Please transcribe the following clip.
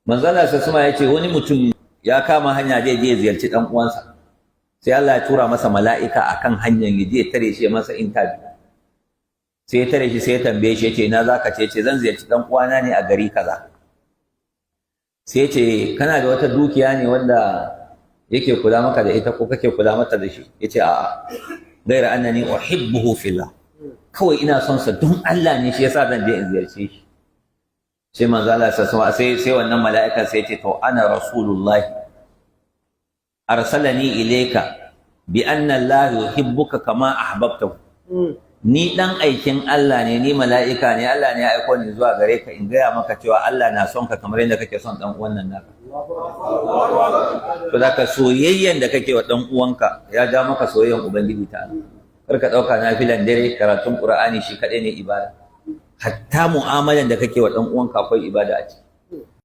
Manzala sa suma yace wani mutum ya kama hanya zai je ziyarci dan uwansa, sai Allah ya tura masa mala'ika akan hanyar ya je tare shi, ya masa interview. Sai ya tare shi, sai ya tambaye shi, yace, "Ina zaka ce?" Ce, "Zan ziyarci dan uwana ne a gari kaza." Sai ce, "Kana da wata dukiya ne wanda yake kula maka da ita ko kake kula mata da shi?" Yace, "A'a, gaira annani uhibbuhu fillah, kawai ina son sa don Allah ne, shi yasa zan je in ziyarce shi." Sai manzo Allah sai wannan mala'ikan sai ya ce, "To, ana rasulullahi, arsalani ilayka bi anna Allah yuhibbuka kama ahbabtahu. Ni dan aikin Allah ne, ni mala'ika ne, Allah ne ya aiko ni zuwa gare ka in gaya maka cewa Allah na son ka kamar yadda kake son dan uwan nan naka." To zaka soyayyen da kake wa dan uwanka ya ja maka soyayyen Ubangiji ta. Kar ka dauka nafilan dare, karatun Qur'ani shi kadai ne ibada. Hatta mu'amalan da kake wa dan uwanka akwai ibada a ciki.